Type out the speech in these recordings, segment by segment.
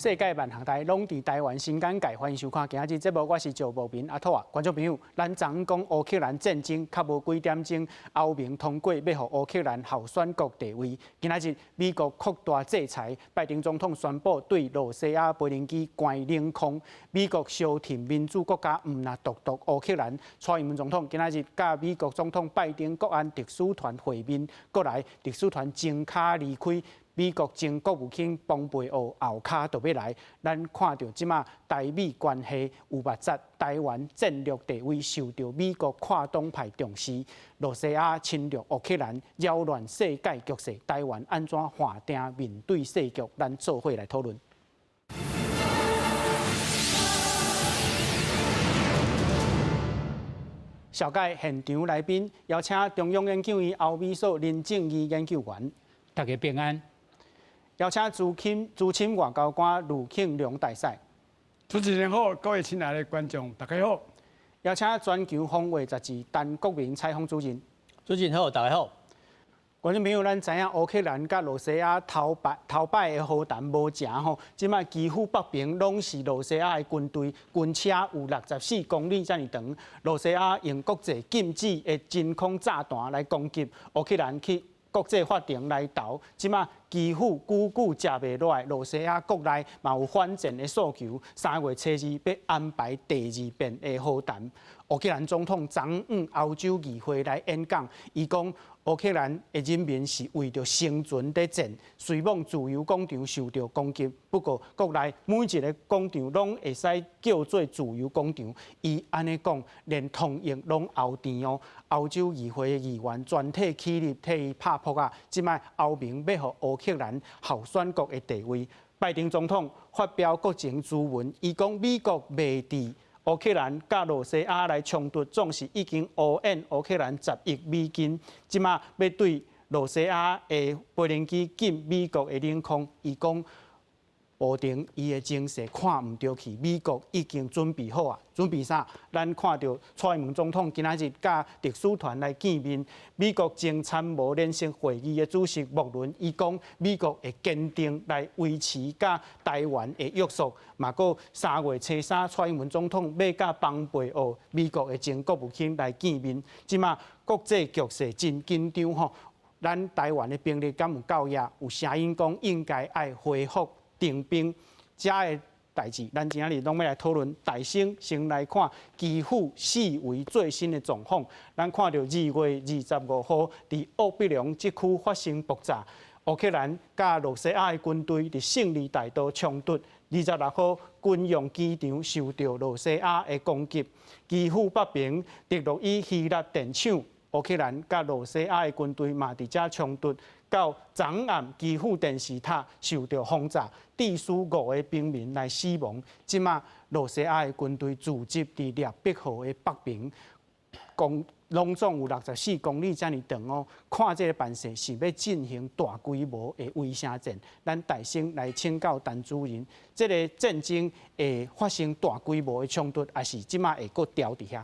世界萬行台攏佇台灣新簡介，歡迎收看今仔日節目，我是趙無明阿兔仔。觀眾朋友，咱昨昏講烏克蘭戰爭較無幾點鐘，歐盟通過欲予烏克蘭候選國地位。今仔日美國擴大制裁，拜登總統宣布對羅西亞無人機關領空。美國相挺民主國家，毋若獨獨烏克蘭。蔡英文總統今仔日佮美國總統拜登國安特使團會面，過來特使團前跤離開。美國前國務卿蓬佩奧後跤就欲來，咱看著這馬台美關係有摩擦，台灣戰略地位受著美國跨黨派重視，羅西亞侵略烏克蘭，擾亂世界局勢，台灣按怎劃定面對世局？咱做伙來討論。紹介現場來賓，邀請中央研究院歐美所林正義研究員，大家平安。邀請資深外交官呂慶良大使，主持人好，各位親愛的觀眾，大家好。邀請全球防衛雜誌陳國銘採訪主任，主持人好，大家好。觀眾朋友，咱知影烏克蘭佮羅西亞頭擺頭擺的和談無成吼，這擺基輔北邊攏是羅西亞的軍隊，軍車有64公里遮爾長，羅西亞用國際禁止的真空炸彈來攻擊烏克蘭去國際法庭來鬥，這擺基輔久久食袂落來，羅西亞國內嘛有反戰的訴求。3月初2欲安排第二遍的和談。烏克蘭總統昨昏歐洲議會來演講，伊講烏克蘭的人民是為著生存佇戰，雖罔自由廣場受著攻擊，不過國內每一个廣場攏會使叫做自由廣場。伊按呢講，連統一攏後甜哦。歐洲議會的議員全體起立替伊拍噗仔，這擺歐盟欲予烏克蘭候選國的地位。拜登總統發表國情諮文，伊講美國袂佇烏克蘭佮羅西亞來衝突，總是已經烏援烏克蘭10億美金，這擺欲對羅西亞的無人機禁美國的領空，伊講普丁伊的情勢看毋著去，美國已經準備好啊，準備啥？咱看著蔡英文總統今仔日佮特使團來見面，美國前參謀聯席會議的主席莫倫伊講，美國會堅定來維持佮台灣的約束，嘛閣3月初3，蔡英文總統欲佮蓬佩奧美國的前國務卿來見面，這馬國際局勢真緊張吼，咱台灣的兵力敢有夠額？有聲音講應該愛恢復徵兵，這个代誌，咱今仔日攏欲來討論。大先先來看基輔四圍最新的狀況。咱看著2月25號，佇奧比良這區發生爆炸，烏克蘭佮羅西亞的軍隊佇勝利大道衝突。26號，軍用機場受著羅西亞的攻擊。基輔北邊德洛伊希臘電廠，烏克蘭佮羅西亞的軍隊嘛佇遮衝突。到昨暗，基輔電視塔受著轟炸，致使五个平民來死亡。這馬羅西亞的軍隊聚集佇涅伯河的北邊，講攏總有64公里遮爾長哦。看這个辦勢是欲進行大規模的圍城戰。咱大先來請教陳主任，這个戰爭會發生大規模的衝突，抑是這馬會閣牢佇遐？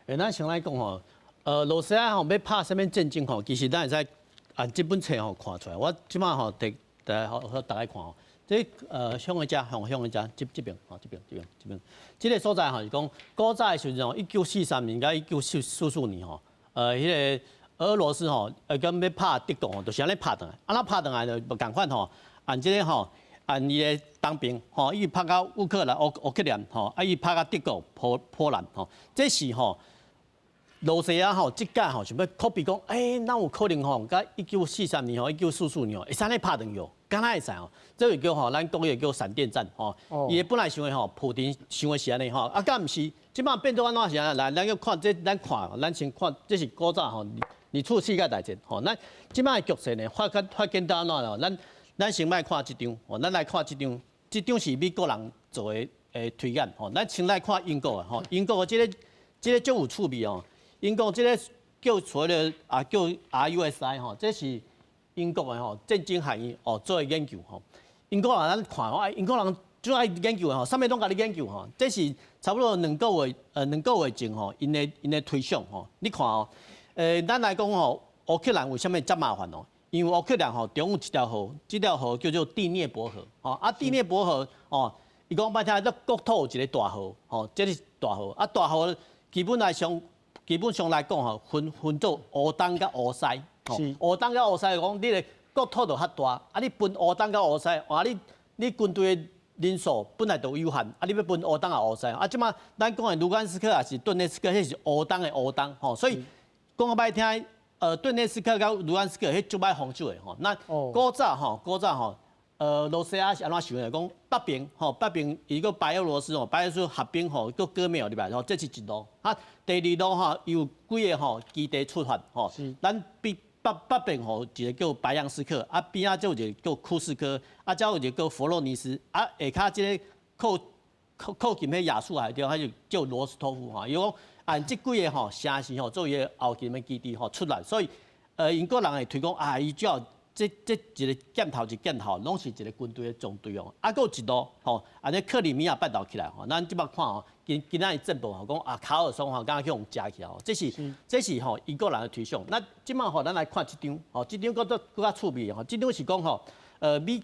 欸，咱先來講吼，羅西亞吼欲拍啥物戰爭吼，其實咱會使按這本冊吼看出來。我這馬吼提大家好，大家看吼，這向彼遮，向彼遮，這這邊吼，這邊這邊這邊，這个所在吼是講古早的時陣吼，1943年佮1944年吼，彼个俄羅斯吼，敢欲拍德國吼，就是按呢拍轉來，按怎拍轉來就無仝款吼，按這个吼，按伊的東邊吼，伊拍到烏克蘭、烏克蘭吼，啊伊拍到德國、波蘭吼，這是吼。羅西亞吼，這屆吼想欲 copy 講，欸，哪有可能吼？佮1943年吼，1944年吼，會使按呢拍轉去，敢若會使吼？這個叫吼，咱國語叫閃電戰吼。伊本來想的吼，普丁想的是按呢吼，啊，敢毋是？這擺變做按怎是按呢？來，咱閣看這，咱看，咱先看，這是古早吼，二次世界大戰吼。咱這擺的局勢呢，發展到按怎咯？咱先莫看這張，吼，咱來看這張，這張是美國人做的推演吼。咱先來看英國的吼，英國的這個足有趣味哦。英國這个叫所謂的啊叫 RUSI 吼，這是英國的吼戰爭學院哦做的研究吼。英國人咱看吼，英國人最愛研究的吼，啥物攏共你研究吼。這是差不多兩個月前吼，𪜶的推想吼。你看哦，咱來講吼，烏克蘭為啥物遮麻煩哦？因為烏克蘭吼中有一條河，這條河叫做第聶伯河，吼啊第聶伯河哦，伊講歹聽，這國土有一個大河，吼，這是大河，啊大河基本上來講吼，分做烏東佮烏西，烏東佮烏西講你的國土就較大，啊你分烏東佮烏西，啊你軍隊的人數本來就有限，啊你欲分烏東抑烏西，啊這馬咱講的盧甘斯克抑是頓涅茨克，彼是烏東的烏東，吼，所以講較歹聽。頓涅斯克佮盧甘斯克彼足歹防守的吼。那古早吼，羅西亞是按怎想的？講北邊吼，北邊伊閣白俄羅斯吼，白俄羅斯合兵吼，閣哥滅入來吼，這是一路。啊，第二路吼，有幾個吼基地出發吼。咱比北邊吼，一個叫白楊斯克，啊邊仔就有一個叫庫斯科，啊才有一個叫佛羅尼斯，啊下跤這個靠近彼亞速海地方，彼就叫羅斯托夫吼。伊講按這幾個吼城市吼做伊的後勤的基地吼出來，所以英國人會推講啊，伊只要這一個箭頭一箭頭，攏是一個軍隊的總隊哦。啊，閣有一路吼，按呢克里米亞半島起來吼，咱這擺看吼，今仔日政報吼講啊，卡爾松吼敢若去予食去吼，這是吼英國人的推想。那這擺吼，咱來看這張吼，這張閣閣較趣味吼，這張是講吼，美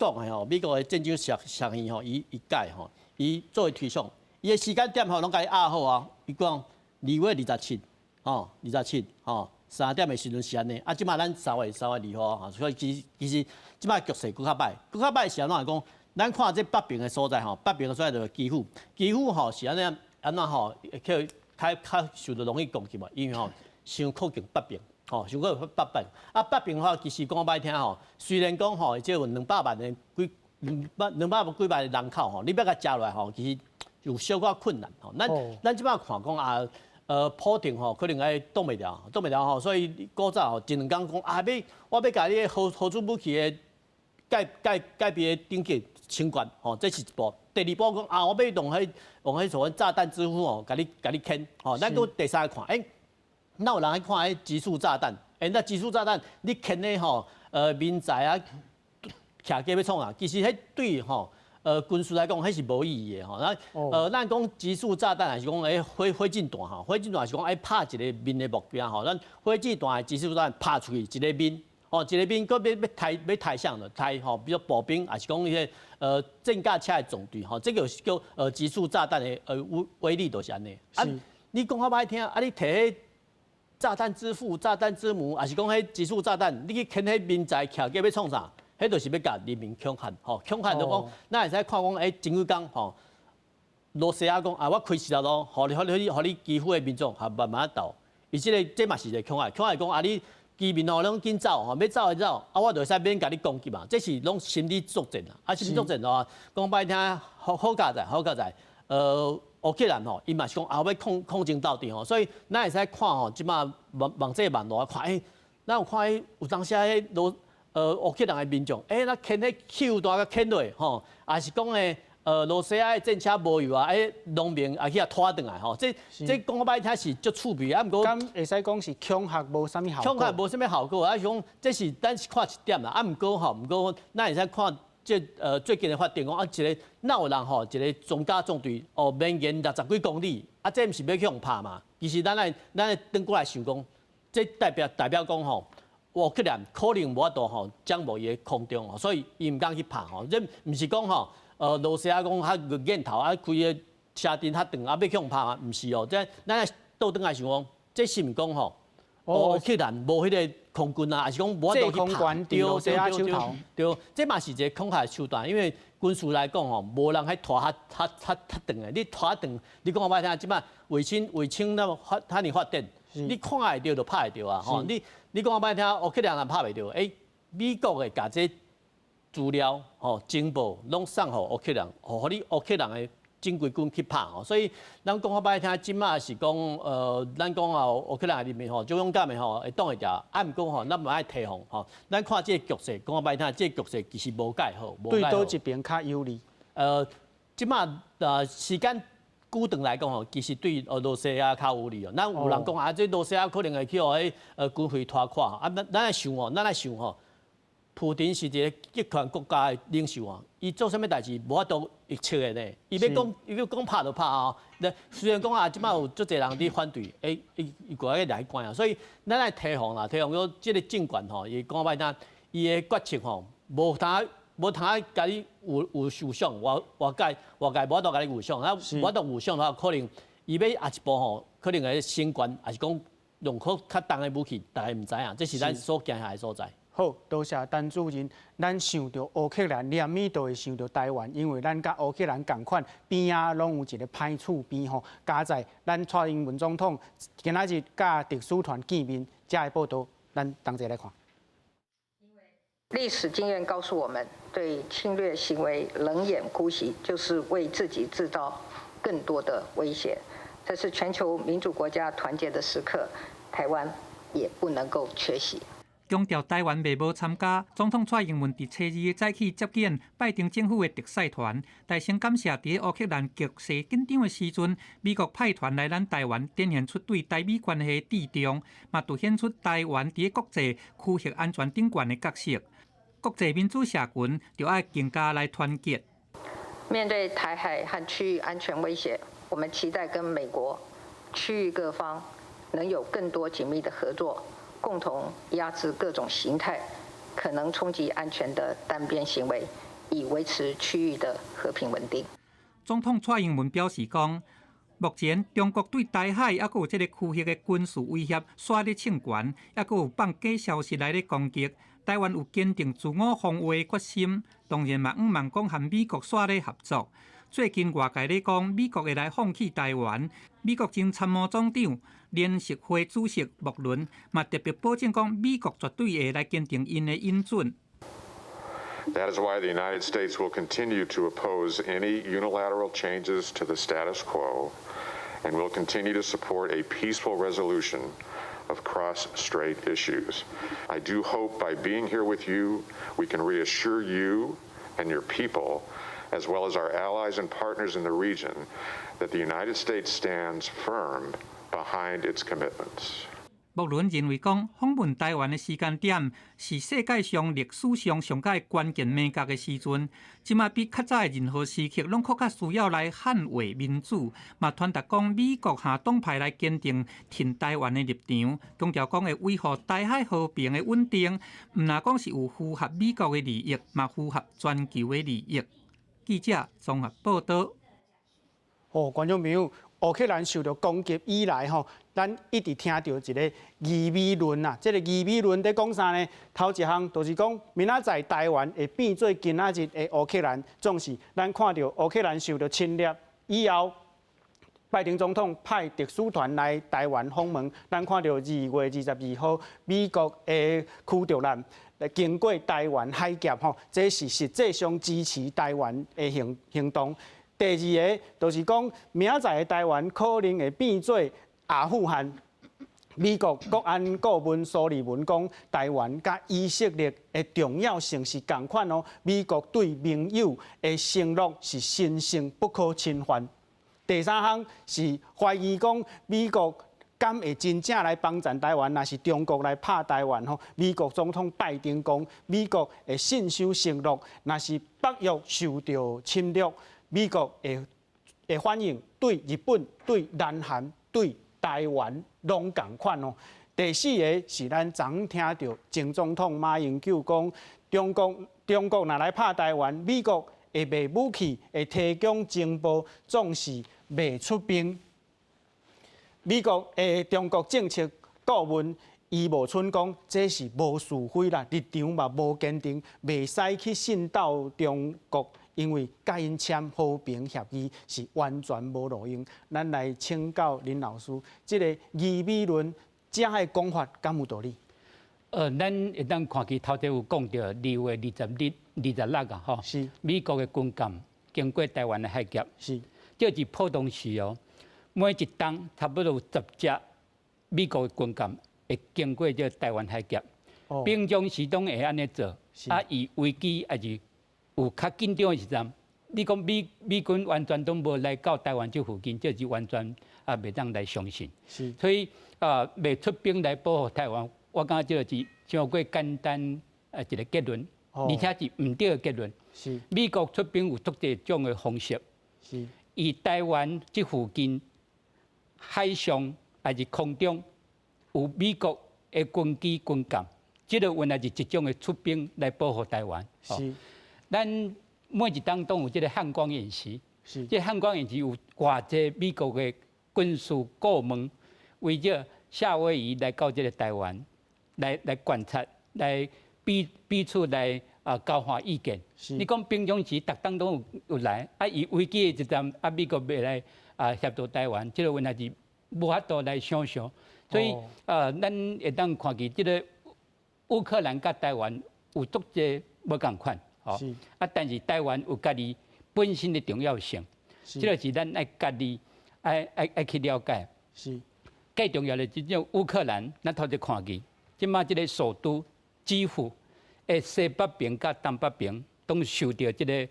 國的戰爭學院吼，伊改吼，伊作為推想，伊的時間點吼攏共伊壓好啊，伊講2月27，吼，二十七，吼，3點的時陣是按呢，啊，這擺咱3月2號吼，所以其實這擺局勢閣較歹，閣較歹是按怎講？咱看這北邊的所在吼，北邊的所在就是基輔，基輔吼是按呢按怎吼，去較較受著容易攻擊嘛，因為吼傷靠近北邊，吼，傷靠近北邊。啊，北邊的話其實講歹聽吼，雖然講吼，這有200萬的幾200幾萬的人口吼，你欲共食落來吼，其實有小可困難吼。咱這擺看講啊。普丁吼可能愛擋袂牢，擋袂牢吼，所以古早吼前兩工講啊，欲我欲共你核子武器的戒備的等級升懸吼，這是一步。第二步講啊，我欲用彼所謂炸彈之父吼，共你牽吼。咱閣第三個看，哪有人愛看彼集束炸彈？那集束炸彈你牽的吼，民宅啊，徛家欲創啥？其實彼對吼。軍事來講，彼是無意義的吼。那咱講集束炸彈，還是講火箭彈吼？火箭彈是講愛拍一个面的目標吼。咱火箭彈的集束炸彈拍出去一个面，吼，一个面閣欲刣啥的，刣吼，比如步兵，抑是講彼个戰甲車的總隊吼。這個叫集束炸彈的威力就是按呢。啊，你講較歹聽，啊，你提彼炸彈之父、炸彈之母，抑是講彼集束炸彈，你去牽彼民宅徛家欲創啥？彼就是欲共人民恐嚇，吼，恐嚇就講，咱會使看講，前幾工吼，羅西亞講啊，我開四條路，予你基輔的民眾哈慢慢鬥。伊這個這嘛是一個恐嚇，恐嚇講啊，你居民吼攏緊走吼，欲走就走，啊，我就會使免共你攻擊嘛。這是攏心理作戰啊，啊，心理作戰哦，講歹聽，好佳哉，烏克蘭吼，伊嘛是講啊，欲抗爭到底吼，所以咱會使看吼，這馬網際網路看，咱有看有當時彼烏克蘭的民眾，那牽彼汽油彈共牽落，吼，抑是講的，羅西亞的戰車無油啊，農民也去共拖轉來，吼，這講較歹聽是足趣味，啊，毋過，敢會使講是恐嚇無啥物效果？恐嚇無啥物效果，啊是講這是咱是看一點啦，啊，毋過吼，毋過咱會使看這最近的發展講啊，一个哪有人吼，一个裝甲縱隊哦，綿延60幾公里，啊，這毋是欲去予拍嘛？其實咱愛轉過來想講，這代表講吼，烏克蘭可能無法度吼掌握伊的空中吼，所以伊毋敢去拍吼。這毋是講吼，羅西亞講較硬頭啊，開个車陣較長啊，欲去予拍嗎？毋是哦，這咱愛倒轉來想講，這是毋講吼，烏克蘭無彼个空軍啊，抑是講無法度去拍？對對對對，這嘛是一个恐嚇的手段，因為軍事來講吼，無人彼拖較長的，你拖較長，你講較歹聽，這擺衛星那麼發遐爾發展，你看會著就拍會著啊！吼，你講較歹聽，烏克蘭人拍袂著，美國會共這資料吼情報攏送予烏克蘭，予你烏克蘭的正規軍去拍吼。所以咱講較歹聽，這馬是講咱講啊，烏克蘭人民吼，足勇敢的吼，會擋會牢。啊，毋過吼，咱嘛愛提防吼。咱看這個局勢，講較歹聽，這個局勢其實無蓋好。對佗一邊較有利？這馬時間久長來講吼，其實對俄羅西亞較有利哦。咱有人講啊，這羅西亞可能會去予彼軍費拖垮啊。咱來想吼，普丁是一个極權國家的領袖啊，伊做啥物代誌無法度預測的呢？伊欲講拍就拍啊。那雖然講啊，這擺有足濟人佇反對，伊伊過來來關啊。所以咱愛提防啦，提防講這个政權吼，伊講歹聽，伊的決策吼，無通無通共你有預想，外界無法度共你預想，啊，無法度預想的話，可能伊欲下一步吼，可能會升懸，抑是講用較較重的武器，大家毋知影，這是咱所驚嚇的所在。好，多謝陳主任。咱想著烏克蘭，連物都會想著台灣，因為咱佮烏克蘭仝款，邊仔攏有一个歹厝邊吼。佳哉咱蔡英文總統今仔日佮特使團見面，遮的報道，咱同齊來看。歷史經驗告訴我們，對侵略行為冷眼姑息，就是為自己製造更多的威脅。這是全球民主國家團結的時刻，台灣也不能夠缺席。強調台灣袂無參加。總統蔡英文佇初二的早起接見拜登政府的特使團，大聲感謝佇烏克蘭局勢緊張的時陣，美國派團來咱台灣，展現出對台美關係的注重，嘛凸顯出台灣佇國際區域安全頂懸的角色。國際民主社群著愛更加來團結。面對台海和區域安全威脅，我們期待跟美國、區域各方能有更多緊密的合作。共同壓制各種形態可能衝擊安全的單邊行為，以維持區域的和平穩定。總統蔡英文表示講，目前中國對台海抑閣有這个區域的軍事威脅煞咧衝懸，抑閣有放假消息來咧攻擊，台灣有堅定自我防衛的決心，當然嘛，向望講和美國煞咧合作。最近外界咧講，美國會來放棄台灣，美國前參謀總長聯席會主席莫倫嘛特別保證講，美國絕對會來堅定𪜶的允准。 That is why the United States will continue to oppose any unilateral changes to the status quo and will continue to support a peaceful resolution of cross-strait issues. I do hope by being here with you, we can reassure you and your people, as well as our allies and partners in the region, that the United States stands firm behind its commitments. 莫倫認為講，訪問台灣的時間點是世界上歷史上上蓋關鍵眉角的時陣，這馬比較早的任何時刻攏閣較需要來捍衛民主。嘛傳達講，美國和黨派來堅定挺台灣的立場，強調講會維護台海和平的穩定，毋但講是有符合美國的利益，嘛符合全球的利益。記者綜合報道。哦，觀眾朋友，烏克蘭受著攻擊以來吼，咱一直聽著一个疑美論啊。這个疑美論佇講啥呢？頭一項就是講，明仔載台灣會變做今仔日的烏克蘭，總是咱看著烏克蘭受著侵略以後，拜登總統派特使團來台灣訪問，咱看著2月22號美國的驅逐艦來經過台灣海峽吼，這是實際上支持台灣的行動。第二个就是講，明仔載的台灣可能會變做阿富汗。美國國安顧問蘇利文講，台灣佮以色列的重要性是仝款哦。美國對盟友的承諾是神聖不可侵犯。第三項是懷疑講，美國敢會真正來幫贊台灣，若是中國來拍台灣吼？美國總統拜登講，美國會信守承諾，若是北約受著侵略，美國會反應對日本、對南韓、對台灣攏仝款哦。第四个是咱昨聽著前總統馬英九講，中國若來拍台灣，美國會賣武器，會提供情報，總是袂出兵。美國的中國政策顧問余茂春講，這是無是非啦，立場嘛無堅定，袂使去信鬥中國，因為佮𪜶簽和平協議是完全無路用。咱來請教林老師，這个疑美論這个講法敢有道理？咱會當看見頭前有講著2月20日、26啊，吼，美國的軍艦經過台灣的海峽，這是普通時哦。每一冬差不多有10隻美國的軍艦會經過這個台灣海峽。平常時攏會按呢做，啊，伊危機抑是有較緊張的時陣，你講美軍完全攏無來到台灣這附近，這是完全啊袂當來相信。所以啊，袂出兵來保護台灣，我感覺這個是傷過簡單啊一個結論，而且是毋對的結論。美國出兵有足濟種的方式。伊台灣這附近海上抑是空中有美國的軍機軍艦，這个原來是一種的出兵來保護台灣。咱每一冬攏有這个漢光演習。這漢光演習有偌濟美國的軍事顧問，圍繞夏威夷來到這个台灣，來觀察，來彼彼此來啊交換意見。你講平常時逐冬攏有來，啊伊危機的一陣，啊美國袂來啊協助台灣，這个問題是無法度來想象。所以啊，咱會當看見這个烏克蘭佮台灣有足濟無仝款，吼。啊，但是台灣有家己本身的重要性，這个是咱愛家己愛去了解。更重要的，這種烏克蘭，咱頭一看見，這馬這个首都基輔的西北邊佮東北邊，攏受著這个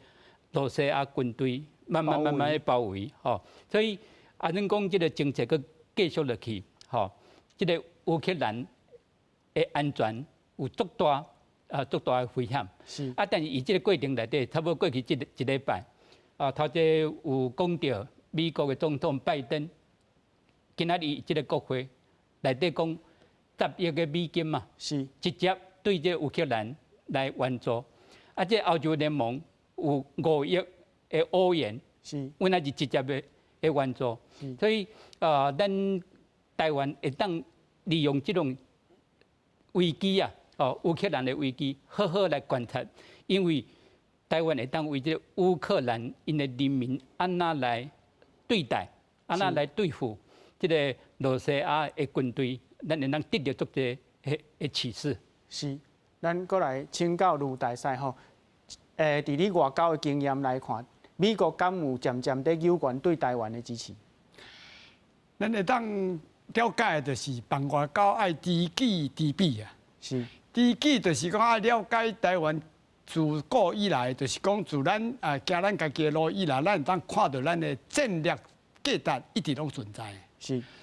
羅西亞軍隊慢慢慢慢的包圍，吼。所以啊，咱講這个政策閣繼續落去，吼，這个烏克蘭的安全有足大啊足大的危險。啊，但是伊這个過程內底，差不多過去這一禮拜，啊，頭前有講著美國的總統拜登，今仔日這个國會內底講10億的美金嘛，直接對這烏克蘭來援助。啊，這歐洲聯盟有5億的歐元，阮也是直接的援助。所以啊，咱台灣會當利用這種危機啊，哦，烏克蘭的危機，好好來觀察，因為台灣會當為這烏克蘭𪜶的人民按怎來對待，按怎來對付這个羅西亞的軍隊，咱會當得著足濟的啟示。是，咱閣來請教盧大使吼，佇你外交的經驗來看，美國敢有漸漸佇有關對台灣的支持？咱會當了解的就是辦外交愛知己知彼啊。知己就是講愛了解台灣自古以來，就是講自咱啊行咱家己的路以來，咱會當看著咱的戰略價值一直攏存在。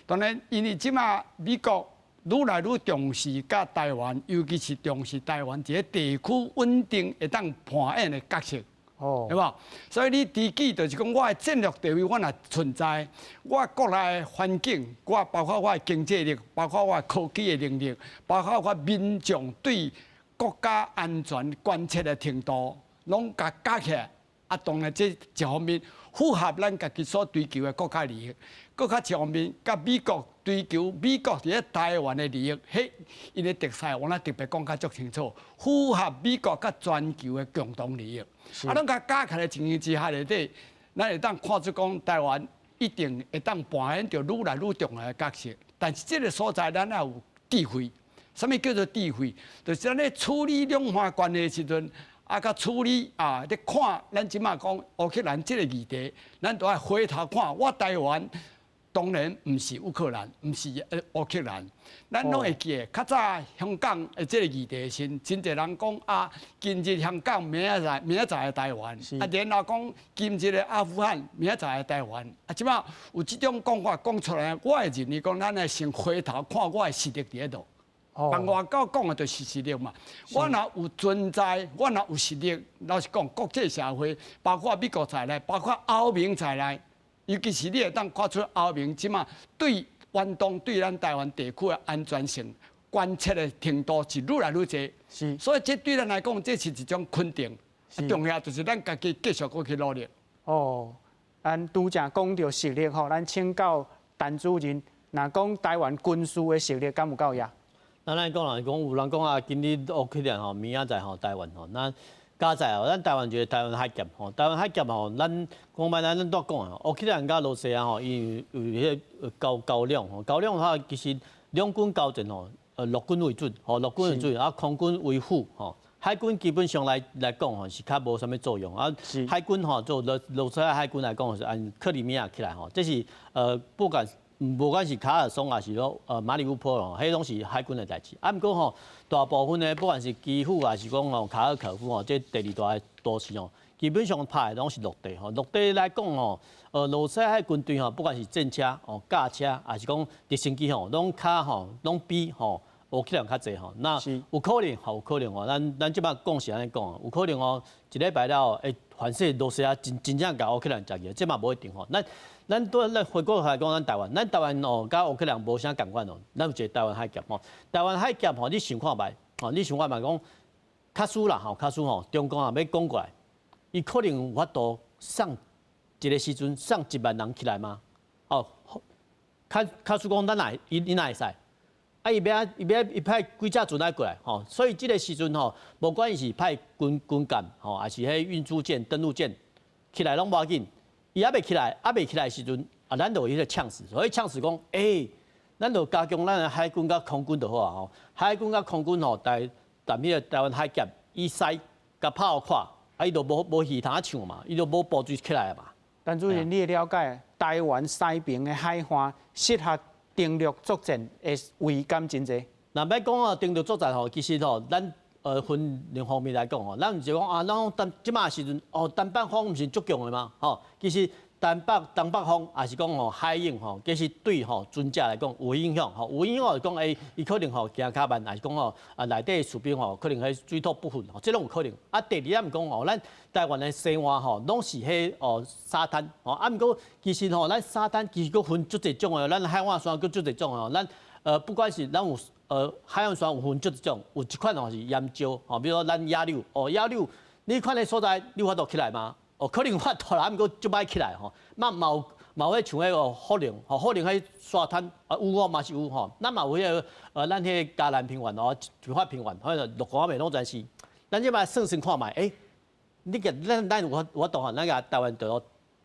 當然，因為這馬美國愈來愈重視佮台灣，尤其是重視台灣一个地區穩定會當扮演的角色。對無？所以你知己就是講，我的戰略地位我若存在，我國內的環境，我包括我的經濟力，包括我的科技的能力，包括我民眾對國家安全關切的程度，攏共加起來。啊，當然這一方面符合咱家己所追求的國家利益，閣較一方面，佮美國追求美國佇咧台灣的利益，彼𪜶的特色，我若特別講較足清楚，符合美國佮全球的共同利益。啊，攏共加起來情形之下內底，咱會當看出講台灣一定會當扮演著愈來愈重要的角色。但是這个所在，咱也有智慧。啥物叫做智慧？就是咱咧處理兩岸關係的時陣。啊，佮處理啊，咧看咱這馬講烏克蘭這个議題，咱都愛回頭看。我台灣當然毋是烏克蘭，毋是烏克蘭，咱攏會記得較早香港的這个議題時，真濟人講啊，今日香港，明仔載明仔載的台灣，啊，然後講今日的阿富汗，明仔載的台灣。啊，這馬有這種講法講出來，我會認為講，咱愛先回頭看我的實力佇佗度。辦外交講的就是實力嘛。我若有存在，我若有實力，老實講，國際社會包括美國在內，包括歐盟在內，尤其是你會當看出歐盟這馬對遠東對咱台灣地區的安全性關切的程度是愈來愈濟。所以這對咱來講，這是一種肯定。重要就是咱家己繼續閣去努力。哦，咱拄才講著實力吼，咱請教陳主任，若講台灣軍事的實力敢有夠額？咱來講啦，講有人講啊，今日烏克蘭吼，明仔載吼台灣吼，咱加載哦，咱台灣就是台灣海峽吼，台灣海峽吼，咱講白咱咱都講啊，烏克蘭佮羅西亞吼，伊有彼个較較量吼，較量的話，其實兩軍交戰吼，陸軍為準，吼，陸軍為準，啊，空軍為輔吼。海軍基本上來講吼，是較無啥物作用啊。海軍吼，做羅西亞海軍來講是按克里米亞起來吼，這是不管是卡爾松還是說馬里烏波爾吼，彼攏是海軍的代誌。啊，毋過吼，大部分呢，不管是基輔還是講吼卡爾可夫吼，這第二大的都市吼，基本上拍的攏是陸地吼。陸地來講吼，羅西亞軍隊吼，不管是戰車、哦駕車，還是講直升機吼，攏較吼，攏比吼烏克蘭較濟吼。那有可能吼，有可能吼，咱這擺講是按呢講，有可能哦，一禮拜了後會反勢羅西亞真正共烏克蘭食去，這嘛無一定吼。咱對咱回過頭來講，咱台灣哦，佮烏克蘭無啥仝款哦。咱有一个台灣海峽吼，台灣海峽吼，你想看覓？吼，你想看覓講，假使啦吼，假使吼，中共啊欲攻過來，伊可能有法度送一个時陣送1萬人起來嗎？哦，假假使講咱來，伊伊哪會使？啊，伊欲伊欲伊派幾隻船來過來，吼，所以這个時陣吼，無管伊是派軍軍艦吼，還是彼運輸艦、登陸艦起來攏無要緊，伊猶未起來，猶未起來的時陣，啊，咱就有彼个嗆死，所以嗆死講，欸，咱就加強咱的海軍佮空軍就好啊，吼，海軍佮空軍吼，台踮彼个台灣海峽以西共拍予看，啊，伊就無無戲通唱嘛，伊就無部隊起來嘛。陳主任，你的了解，台灣西爿的海岸適合登陸作戰的位敢真濟？若欲講啊，登陸作戰吼，其實吼，咱分兩方面來講吼，咱毋是講啊，咱講這馬時陣哦，東北風毋是足強的嗎？吼，其實東北東北風也是講吼海湧吼，其實對吼船隻來講有影響吼，有影響就講欸，伊可能吼行較慢，還是講吼啊內底士兵吼可能彼水土不服吼，這攏有可能。啊，第二點講吼，咱台灣的西岸吼攏是彼哦沙灘吼，啊毋過其實吼咱沙灘其實閣分足濟種的，咱海岸線閣足濟種的吼，咱不管是咱有海岸線有分足濟種，有一款吼是岩礁吼，比如說咱野柳哦，野柳，你款的所在你有法度起來嗎？哦，可能有法度啦，毋過足歹起來吼。嘛嘛有嘛有彼像彼個福隆吼，福隆彼沙灘啊有哦嘛是有吼。咱嘛有彼个咱彼个嘉南平原哦，彰化平原，彼个鹿港仔攏全是。咱這擺算算看覓，欸，你共咱咱有法有法度吼，咱共台灣地圖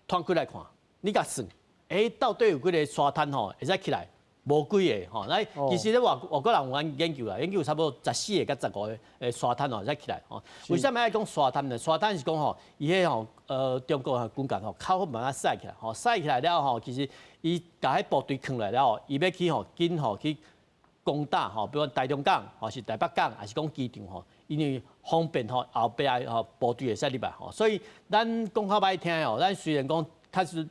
攤開來看，你共算，欸，到底有幾个沙灘吼會使起來？無幾个吼，咱其實咧外外國人有按研究啦，研究差不多14个佮15个沙灘吼，才起來吼。為啥物愛講沙灘呢？沙灘是講吼，伊彼吼中國的軍艦吼，較好慢慢駛起來吼，駛起來了後，其實伊共彼部隊囥來了後，伊欲去吼緊吼去攻打吼，比如講台中港，或是台北港，還是講機場吼，因為方便吼後壁吼部隊會使入來吼，所以咱講較歹聽吼，咱雖然講較實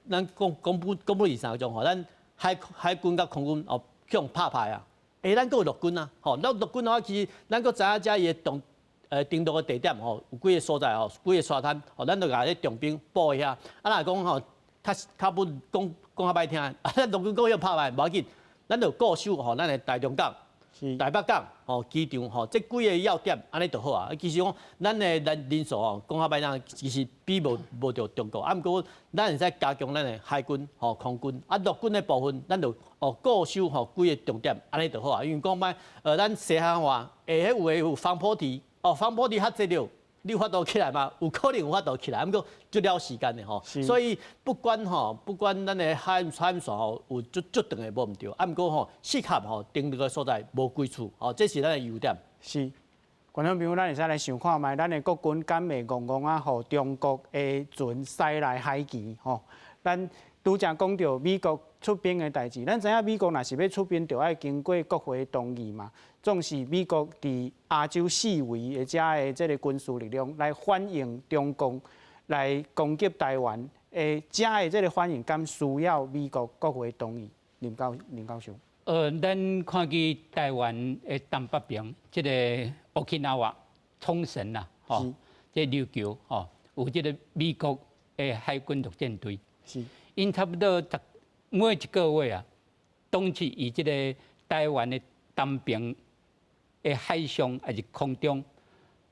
咱講講不講不二三種吼，咱海海軍佮空軍哦，去予拍敗啊！欸，咱閣有陸軍啊！吼，咱陸軍的話，其實咱閣知影遮伊的動登陸的地點吼，有幾个所在吼，幾个沙灘吼，咱就共彼重兵布佇遐。啊，若講吼，較較不講講較歹聽，啊，咱陸軍閣予拍敗，無要緊，咱就固守吼，咱的台中港、台北港、吼機場吼，這幾个要點按呢就好啊。其實講咱的人人數吼，講較歹聽，其實比無無著中國。啊，毋過咱會使加強咱的海軍、吼空軍，啊陸軍的部分，咱就哦固守吼幾个重點，按呢就好啊。因為講歹，咱西海岸會彼有的有防波堤，哦防波堤較濟著，你有法度起來嗎？有可能有法度起來，毋過足了時間的吼。所以不管吼，不管咱的海海岸線吼有足足長的無毋對，啊毋過吼適合吼登陸的所在無幾處，吼這是咱的優點。是，觀眾朋友，咱會使來想看覓，咱的國軍敢會戇戇仔，予中國的船駛來海墘吼？咱拄才講著美國出兵的代誌，咱知影美國若是欲出兵，就愛經過國會同意嘛。總是美國佇亞洲四圍的遮的這个軍事力量來反應中共來攻擊台灣的遮的這个反應，敢需要美國國會同意？林教林教授。咱看見台灣的東北邊，這个 Okinawa 沖繩啦，吼，這琉球吼，有這个美國的海軍陸戰隊。𪜶差不多逐每一個月啊，攏是佇這个台灣的東邊的海上抑是空中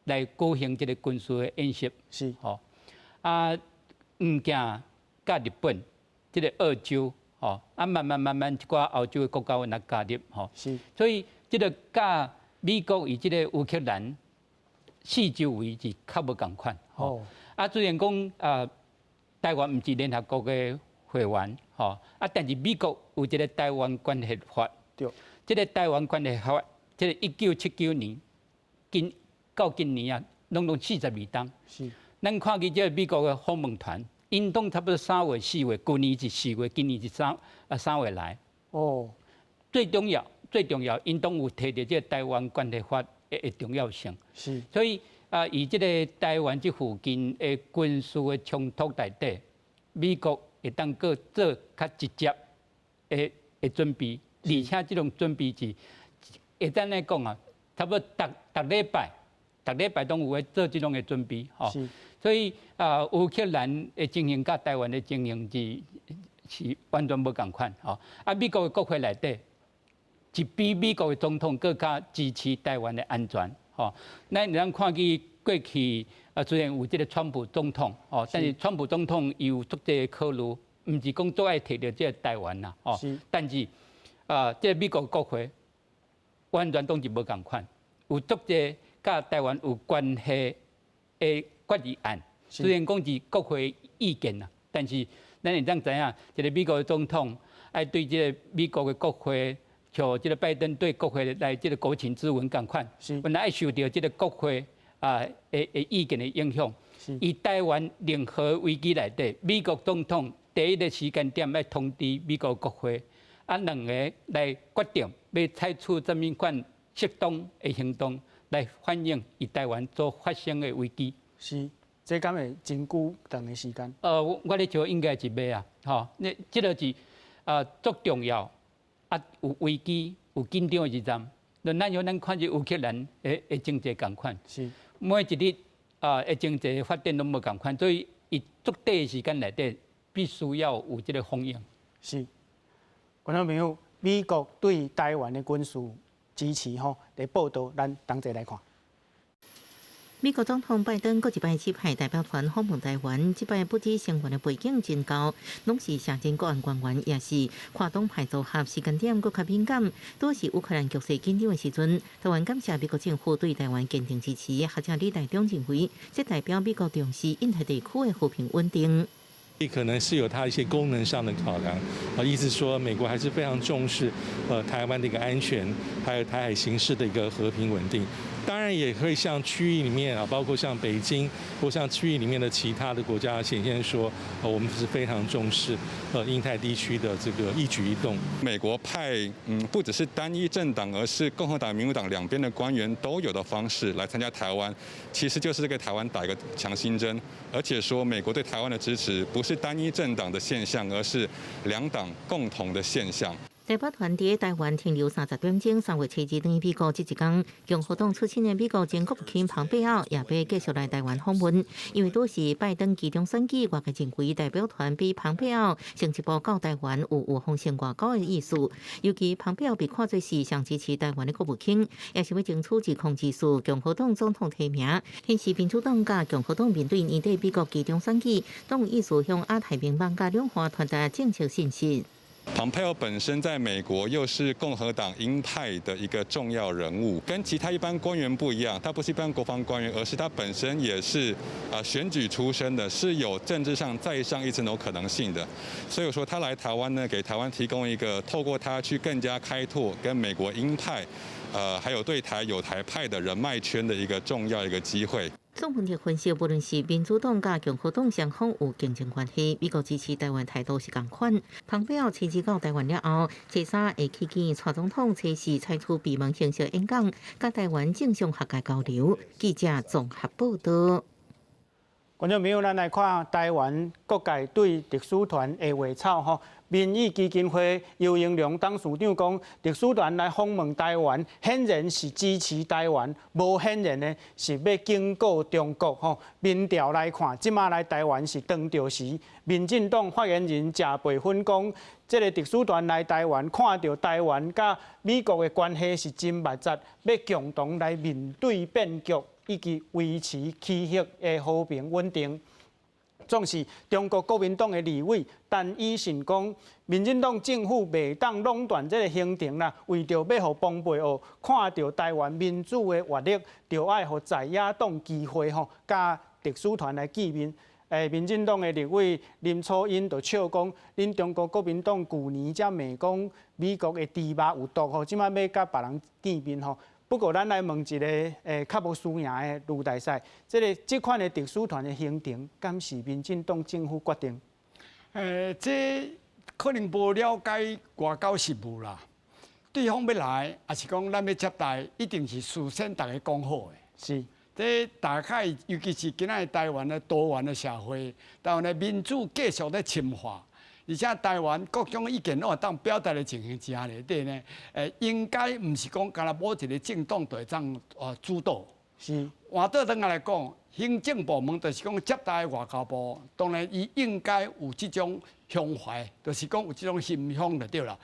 來舉行這个軍事的演習。吼，啊，毋驚佮日本，這个澳洲，吼，啊，慢慢慢慢一寡歐洲的國家來加入，吼。所以這个佮美國佇這个烏克蘭四周圍是較無仝款。吼。啊，雖然講啊，台灣毋是聯合國的會員，吼，啊，但是美國有一个台灣關係法。這个台灣關係法，這个1979年，今到今年啊，攏總42冬。咱看見這个美國的訪問團，𪜶攏差不多3月、4月，舊年是4月，今年是3月來。最重要、最重要，𪜶攏有提著這个台灣關係法的重要性。所以啊，佇這个台灣這附近的軍事的衝突內底，美國會當閣做較直接的的準備，而且這種準備是會當來講啊，差不多逐逐禮拜，逐禮拜攏有咧做這種的準備，吼。所以啊，烏克蘭的情形佮台灣的情形是是完全無仝款，吼。啊，美國的國會內底，是比美國的總統閣較支持台灣的安全。吼，咱會當看見過去啊，雖然有這个川普總統，哦，但是川普總統伊有足濟考慮，毋是講足愛提著這个台灣啦，哦，但是啊，這个美國國會完全攏是無仝款，有足濟佮台灣有關係的決議案，雖然講是國會意見啦，但是咱會當知影，一個美國的總統愛對這个美國的國會，像這个拜登對國會來這个國情諮文仝款，本來愛受著這个國會啊的意見的影響。以台灣任何危機內底，美國總統第一个時間點愛通知美國國會，啊，兩个來決定欲採取啥物款適當的行動來反映佇台灣所發生的危機。是，這敢會真久長的時間？我咧想應該是袂啊，吼，你這个是啊足重要，啊有危機有緊張的時陣，就咱像咱看這烏克蘭的經濟仝款，每一日啊的經濟發展攏無仝款，所以伊足短的時間內底必須要有這个反應。是，觀眾朋友，美國對台灣的軍事支持吼，的報道，咱同齊來看。美國總統拜登閣一擺指派代表團訪問台灣，這擺不只成員的背景真高，攏是卸任國安官員，也是跨黨派組合，時間點閣較敏感，拄是烏克蘭局勢緊張的時陣。台灣感謝美國政府對台灣堅定支持，學者李大中認為，這代表美國重視印太地區的和平穩定。可能是有它一些功能上的考量，啊，意思說美國還是非常重視，台灣的一個安全，還有台海形勢的一個和平穩定。當然也會向區域裡面啊，包括像北京或像區域裡面的其他的國家顯現說，我們是非常重視，印太地區的這個一舉一動。美國派不只是單一政黨，而是共和黨、民主黨兩邊的官員都有的方式來參加台灣，其實就是給台灣打一個強心針，而且說美國對台灣的支持不是單一政黨的現象，而是兩黨共同的現象。代表團佇台灣停留30點鐘，3月7日轉去美國。這一工，共和黨出身的美國前國務卿龐貝奧也欲繼續來台灣訪問。因為拄是拜登期中選舉，外界認為代表團比龐貝奧先一步到台灣有預防性外交的意思。尤其龐貝奧被看做是上支持台灣的國務卿，也是欲爭取2024共和黨總統提名。顯示民主黨佮共和黨面對年底美國期中選舉，攏有意思向亞太盟邦佮兩岸傳達政策信息。蓬佩奧本身在美國又是共和黨鷹派的一個重要人物，跟其他一般官員不一樣，他不是一般國防官員，而是他本身也是啊選舉出身的，是有政治上再上一層樓可能性的。所以說他來台灣呢，給台灣提供一個透過他去更加開拓跟美國鷹派，還有對台友台派的人脈圈的一個重要一個機會。宋文哲分析，無論是民主黨佮共和黨雙方有競爭關係，美國支持台灣態度是仝款。蓬佩奧親自到台灣了後，初三會去見蔡總統，初四採取閉門形式演講，佮台灣政商學界交流。記者綜合報道。觀眾朋友，咱來看台灣各界對特使團的話草吼。民意基金會游盈隆董事長講，特使團來訪問台灣，顯然是支持台灣，無顯然呢是欲警告中國吼。民調來看，這馬來台灣是當著時。民進黨發言人謝培芬講，這个特使團來台灣，看著台灣佮美國的關係是真密切，欲共同來面對變局，以及維持區域的和平穩定。總是中國國民黨的立委陳以信講，民進黨政府袂當壟斷這个行程啦，為著欲予蓬佩奧看著台灣民主的活力，就愛予在野黨機會吼，佮特使團來見面。民進黨的立委林楚茵就笑講，恁中國國民黨舊年才罵講美國的豬肉有毒吼，這馬欲佮別人見面吼。不過，咱來問一个較無輸贏的盧大使，這个這款的特使團的行程，敢是民進黨政府決定？這可能無了解外交事務啦。對方欲來，抑是講咱欲接待，一定是事先逐家講好的。這大概尤其是今仔台灣的多元的社會，台灣的民主繼續咧深化。而且台灣各種意見攏會當表達的情形之下內底呢，應該毋是講干焦某一个政黨就會當主導。換倒轉來講，行政部門就是講接待外交部，當然伊應該有這種胸懷，就是講有這種心胸就對啦。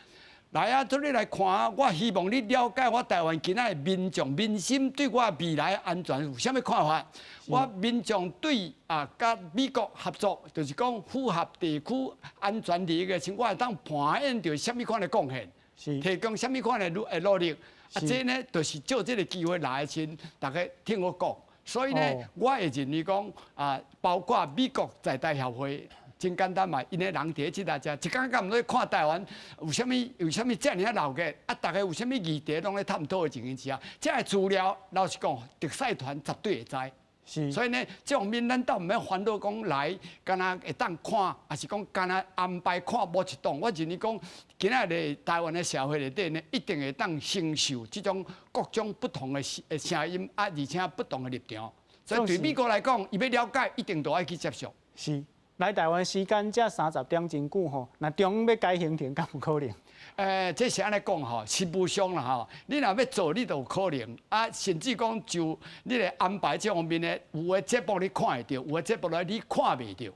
來啊，做你來看啊！我希望你了解我台灣今仔的民眾民心對我未來安全有啥物看法？我民眾對啊，佮美國合作，就是講符合地區安全利益的時，我會當扮演著啥物款的貢獻，提供啥物款的努力。啊，這呢，就是借這个機會來先，逐家聽我講。所以呢，我會認為講啊，包括美國在台協會。真簡單嘛，𪜶的人佇咧這搭遮，一工敢毋咧看台灣有啥物有啥物遮爾仔鬧熱，啊，逐家有啥物議題攏咧探討的情形之下，這个資料老實講，特使團絕對會知。所以呢，這方面咱倒毋免煩惱講來，敢若會當看，抑是講敢若安排看某一黨。我認為講，今仔日台灣的社會內底呢，一定會當承受這種各種不同的聲音，啊，而且不同的立場。所以對美國來講，伊欲了解，一定都愛去接受。是。來台灣時間才30點真久吼，若中央欲改行程，敢有可能？這是按呢講吼，實務上啦吼，你若欲做，你就有可能啊，甚至講就你的安排這方面的，有的節目你看會著，有的節目咧你看袂著。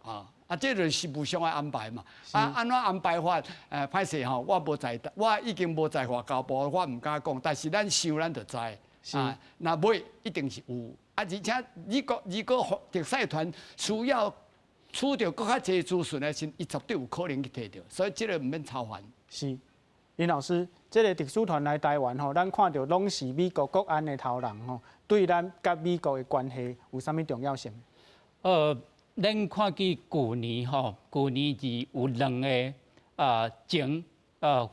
啊，這就是實務上的安排嘛。啊，按怎安排法？歹勢吼，我無在，我已經無在外交部，我毋敢講。但是咱想，咱就知。啊，若欲一定是有。啊，而且美國如果特使團需要取著閣較濟資訊的時，伊絕對有可能去提著，所以這个毋免操煩。是，林老師，這个特使團來台灣吼，咱看著攏是美國國安的頭人吼，對咱佮美國的關係有啥物重要性？咱看見舊年吼，舊年是有兩个啊前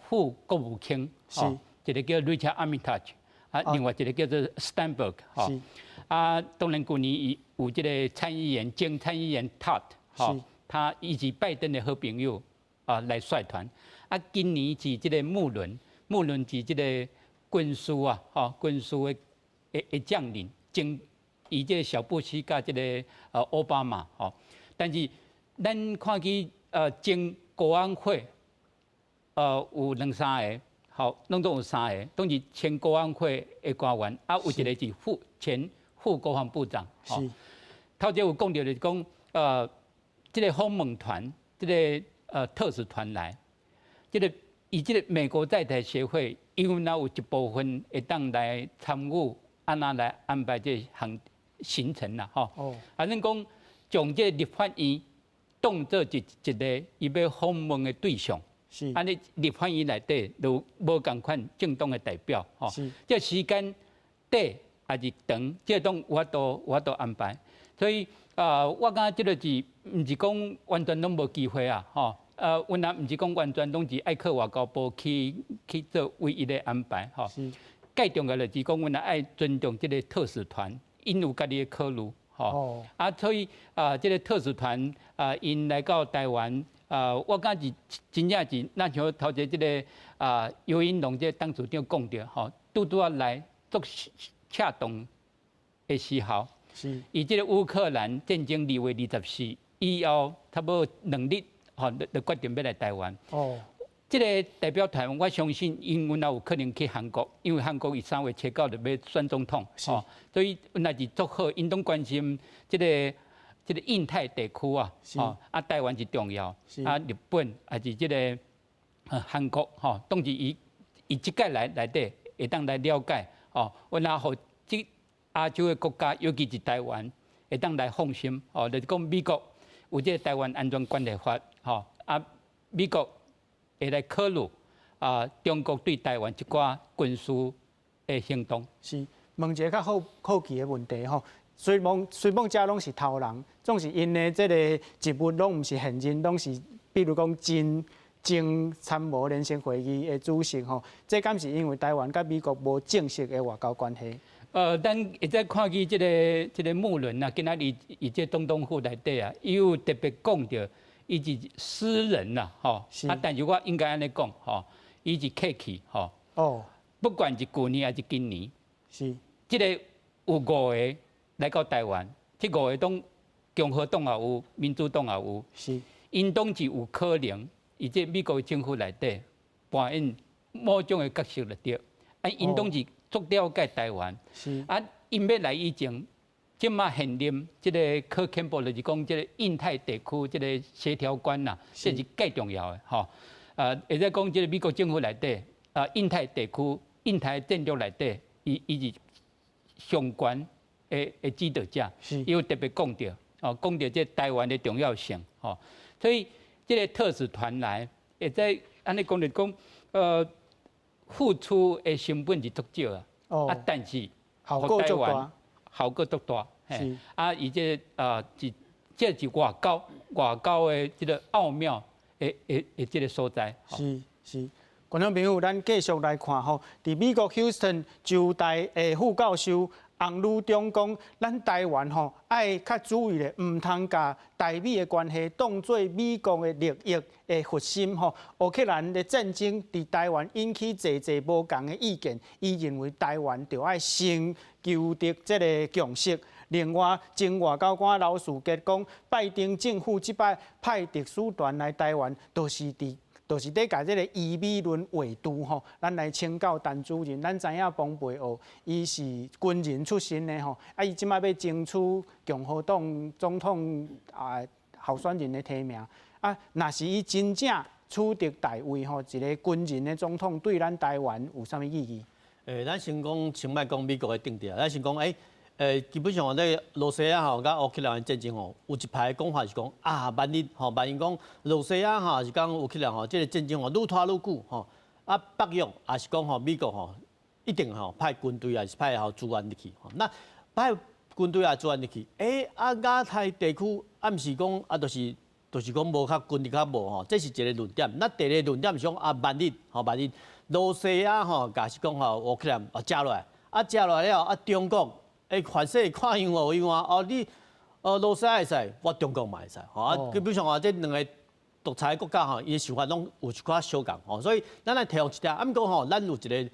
副國務卿，一个叫 Richard Armitage，啊，另外一个叫做 Steinberg，吼。啊，當然，舊年伊有這个參議員，前參議員 Todd，吼，他以及拜登的好朋友啊來率團。啊，今年是這个穆倫，穆倫是這个軍事啊，吼，軍事的將領，前伊這个小布希佮這个奧巴馬，吼。但是咱看見前國安會，有兩三个，吼，攏總有三个，攏是前國安會的官員，啊，有一个是前副國防部長。頭前有講著就是講，這个訪問團，這个特使團來，這个以這个美國在台協會，因為有一部分會當來參與，按怎來安排這項行程啦，吼。反正講將這个立法院當做一个伊欲訪問的對象。按呢立法院內底就無仝款政黨的代表，吼。這時間短抑是長，這攏有法度安排。所以啊，我感覺這个是毋是講完全攏無機會啊？吼，阮也毋是講完全攏是愛靠外交部去做唯一的安排，吼。蓋重要就是講，阮也愛尊重這个特使團，𪜶有家己的考慮，吼。啊，所以啊，這个特使團啊，𪜶來到台灣啊，我感覺是真正是，咱像頭前這个啊，游盈隆這个董事長講著，吼，拄拄仔來足恰當的時候。伊這个烏克蘭戰爭2月24以後，差不多2日，吼，就決定欲來台灣。這个代表團，我相信𪜶阮也有可能去韓國，因為韓國伊3月7號就欲選總統，吼，所以阮也是足好，𪜶攏關心這个印太地區啊，吼，啊，台灣是重要，啊，日本抑是這个韓國，吼，當時伊這擺來內底會當來了解，吼，阮也予這亞洲的國家，尤其是台灣，會當來放心，吼，就是講美國有這个台灣安全關係法，吼，啊，美國會來考慮啊，中國對台灣一寡軍事的行動。是，問一个較好奇的問題吼，雖罔遮攏是頭人，總是𪜶的這个職務攏毋是現任，攏是比如講前參謀聯席會議的主席吼，這敢是因為台灣佮美國無正式的外交關係？咱會使看見這个穆倫啊，今仔日佇這總統府內底啊，伊有特別講著，伊是私人啦，吼，啊，但是我應該按呢講，吼，伊是客氣，吼。不管是舊年抑是今年，這个有五个來到台灣，這五个黨共和黨也有，民主黨也有，𪜶攏是有可能，佇這美國政府內底扮演某種的角色就對，啊，𪜶攏是足了解台灣，啊，𪜶欲來以前，這馬現任這个柯坎波就是講這个印太地區這个協調官啦，這是蓋重要的吼。會使講這个美國政府內底，印太地區、印太戰略內底，伊是相關的指導者，伊有特別講著，哦，講著這台灣的重要性，吼，所以這个特使團來，會使按呢講就講，付出的成本是足少啊，但是效果足大，效果足大，啊，伊這是這是外交的這个奧妙的這个所在。是是，觀眾朋友，咱繼續來看吼，佇美國休斯頓州大的副教授洪汝中講，咱台灣吼愛較注意咧，毋通共台美的關係當做美國的利益的核心吼。烏克蘭的戰爭佇台灣引起濟濟無仝的意見，伊認為台灣著愛先求得這个共識。另外，前外交官劉士傑講，拜登政府這擺派特使團來台灣，就是佇共這个疑美論畫圖吼。咱來請教陳主任，咱知影蓬佩奧伊是軍人出身的吼，啊，伊這擺欲爭取共和黨總統候選人的提名，啊，若是伊真正取得大位吼，一个軍人的總統對咱台灣有啥物意義？咱先講，先莫講美國的政治啊，咱先講基本上咧，羅西亞吼佮烏克蘭的戰爭吼，有一派講法是講啊，萬一講羅西亞吼是講烏克蘭吼，這个戰爭吼愈拖愈久吼，啊北約也是講吼美國吼一定吼派軍隊抑是派吼資源入去吼，那派軍隊也資源入去，啊亞太地區啊毋是講啊，就是講無較軍力較無吼，這是一个論點。那第二个論點是講啊，萬一羅西亞吼，假是講吼烏克蘭啊食落來，啊食落來了啊中國。凡勢看樣無樣啊！哦，你羅西亞會使，我中國嘛會使，吼啊！基本上啊，這兩个獨裁國家吼，伊的想法攏有一寡相仝吼，所以咱來提防一點。啊，毋過吼，咱有一个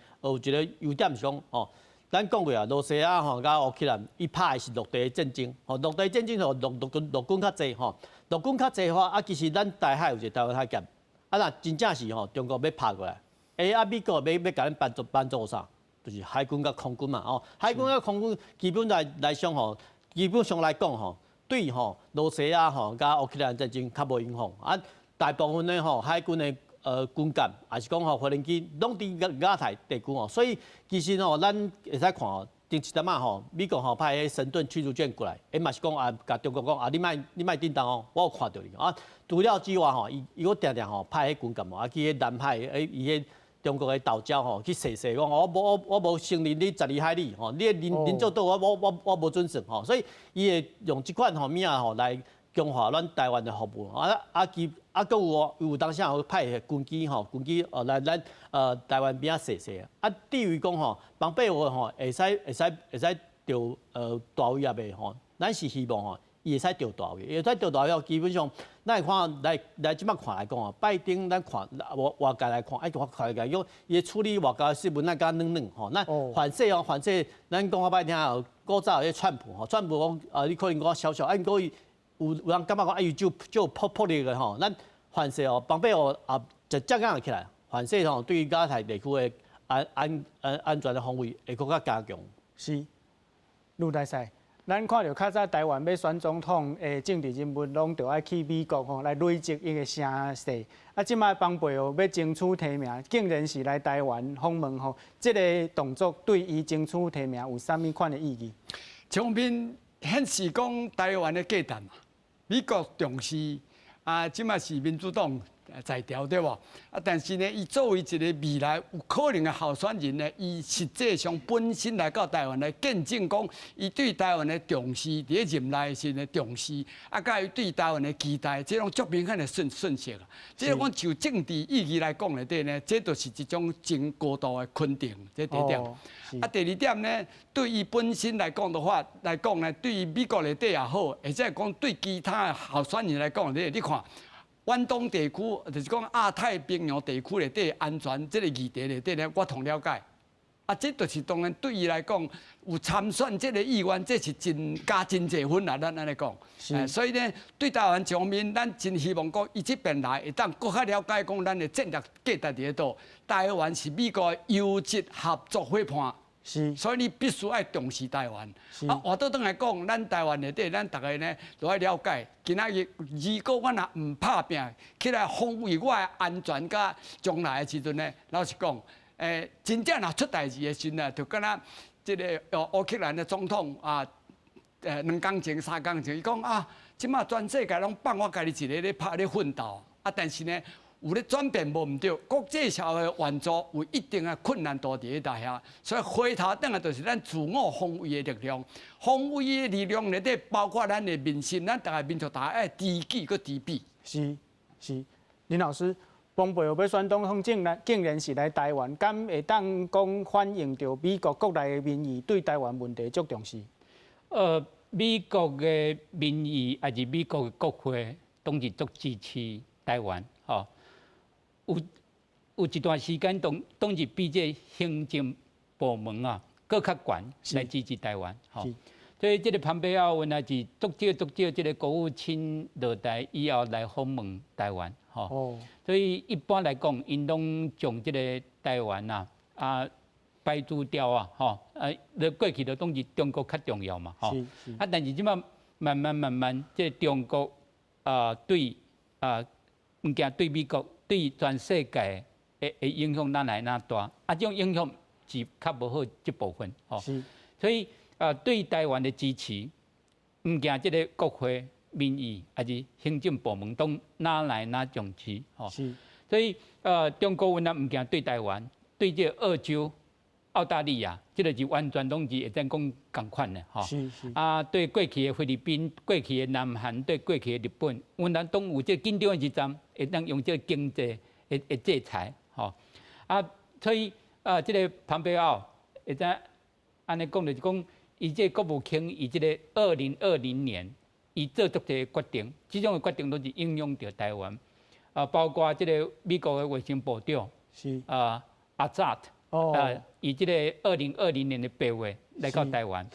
優點是講吼，咱講過啊，羅西亞吼佮烏克蘭，伊拍的是陸地戰爭，吼，陸地戰爭吼，陸軍較濟吼，陸軍較濟的話，啊，其實咱台海有一个台灣海峽，啊，若真正是吼中國欲拍過來，啊，美國欲共咱幫助啥？就是海軍佮空軍嘛，哦，海軍佮空軍基本來上吼，基本上來講吼，對吼羅西亞吼佮烏克蘭戰爭較無影響。啊，大部分的吼海軍的軍艦，抑是講吼無人機，攏佇亞太地區吼，所以其實吼，咱會使看吼，頂一陣仔吼，美國吼派彼神盾驅逐艦過來，嘛是講啊，共中國講啊，你莫振動哦，我有看著你啊。除了之外吼，伊閣定定吼派彼軍艦啊去彼南海伊彼中國的島礁吼去踅踅講，我無承認你12海里吼，你的鄰座島我無準算吼，所以伊會用這款吼物仔吼來強化咱台灣的防務啊啊其啊，閣有哦，有當時有派軍機吼，軍機來咱台灣邊仔踅踅啊。至於講吼，蓬佩奧吼會使著大位抑袂吼，咱是希望吼，伊會使著大位，會使著大位。基本上，咱會看來來這擺看來講啊，拜登咱看外界來看，愛看看來講，伊處理外交新聞咱敢軟軟吼。那反正咱講較歹聽哦，古早彼川普吼，川普講啊，你可能講小小，啊，毋過伊有人感覺講啊，伊就魄力的吼。咱反正哦，蓬佩奧啊，就這樣起來，反正吼，對於亞太地區的安全的防衛會閣較加強。是，盧大使。咱看著較早台灣欲選總統的政治人物，攏著愛去美國吼來累積伊的聲勢。啊，這擺蓬佩奧欲爭取提名，竟然是來台灣訪問吼，這个動作對伊爭取提名有啥物款的意義？一方面顯示講台灣的價值嘛，美國重視啊，這擺是民主黨在朝對無？啊，但是呢，伊作為一個未來有可能的候選人呢，伊實際上本身來到台灣來見證講，伊對台灣的重視，佇咧任內時的重視，啊，佮伊對台灣的期待，這攏足明顯的訊息啊。這個講就政治意義來講來底呢，這就是一種真高度的肯定，這第一點。啊，第二點呢，對伊本身來講的話來講呢，對於美國內底也好，或者講對其他的候選人來講，你看。遠東地區，就是講亞太平洋地區內底安全這个議題內底呢，我同了解。啊，這就是當然對伊來講有參選這个意願，這是真加真濟分啦。咱按呢講，所以呢，對台灣方面，咱真希望講伊這邊來會當閣較了解講咱的戰略價值佇佗，台灣是美國優質合作夥伴。所以你必須愛重視台灣。啊，換倒轉來講，咱台灣內底，咱逐个呢都愛了解。今仔日如果我若毋拍拚起來防衛我的安全佮將來的時陣呢，老實講，真正若出代誌的時陣啊，就敢若這个烏克蘭的總統啊，2工前、3工前，伊講啊，這馬全世界攏放我家己一个咧拍咧奮鬥，啊，但是呢，有咧轉變無毋對，國際社會援助有一定的困難度佇咧底遐，所以回頭轉來就是咱自我防衛的力量，防衛的力量內底包括咱的民心，咱逐个民族大家愛知己閣知彼。是是，林老師，蓬佩奧欲選總統，竟然是來台灣，敢會當講反映著美國國內的民意對台灣問題足重視？美國的民意抑是美國的國會，當然足支持台灣，吼。有一段時間，當時比這行政部門啊，閣較懸來支持台灣，吼。所以這个蓬佩奧原來是足少足少，這个國務卿落台以後來訪問台灣，吼。所以一般來講，𪜶攏將這个台灣啊排除掉啊，吼。啊，過去就當是中國較重要嘛，吼。啊，但是這擺慢慢慢慢，這个中國啊對啊，毋驚對美國，對全世界的影響，哪來哪大？啊，這種影響是較無好這部分，吼。所以啊，對台灣的支持，毋驚這个國會民意，抑是行政部門都哪來哪重視，吼。所以中國原來毋驚對台灣，對這个澳洲、澳大利亞，這个是完全攏是會當講仝款的，吼。啊，對過去的菲律賓、過去的南韓、對過去的日本，原來攏有這個緊張的時陣，會當用這個經濟的制裁，吼。啊，所以啊，這个蓬佩奧會當按呢講，就是講，伊這個國務卿，伊這个2020年，伊做足濟決定，這種的決定攏是影響著台灣，啊，包括這个美國的衛生部長，啊，阿扎特，啊，伊這个2020年的8月來到台灣，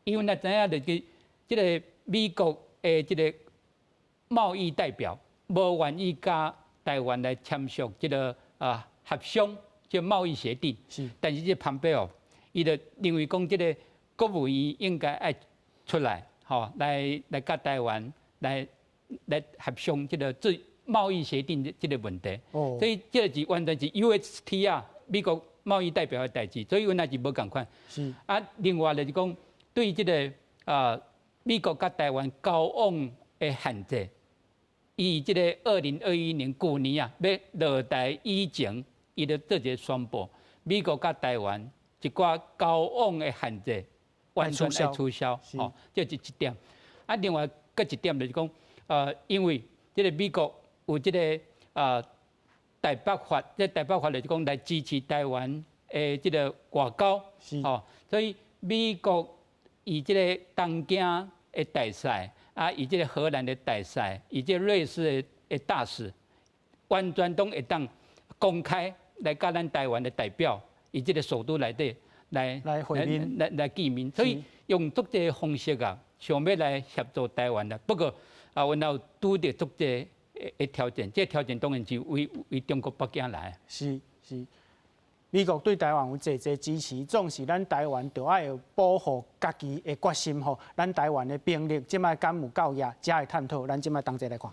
因為咱知影就是這个美國的這个貿易代表無願意佮台灣來簽署這个協商，這貿易協定，但是這個蓬佩奧，伊就認為講這个國務院應該愛出來，吼，來佮台灣來協商這个自貿易協定這個問題。所以這個是完全是 USTR 美國貿易代表的代誌，所以原來是無仝款。啊，另外就是講對這个美國佮台灣交往的限制，伊這个2021年舊年啊，欲落台以前，伊就做一个宣布，美國佮台灣一寡交往的限制完全愛取消，吼，這是一點。啊，另外閣一點就是講，因為這个美國有這个台北法，這台北法就是講來支持台灣的這个外交，吼，所以美國伊這个東京的大使，啊，伊這个荷蘭的大使，伊這个瑞士的大使，完全攏會當公開來佮咱台灣的代表，伊這个首都內底來來會面來見面，所以用足濟方式啊，想欲來協助台灣啦。不過啊，阮有拄著足濟的挑戰，這個挑戰當然是為中國北京來。是是，美國對台灣有濟濟支持，總是咱台灣著愛保護家己的決心吼。咱台灣的兵力這擺敢有夠額，才會探討。咱這擺同齊來看。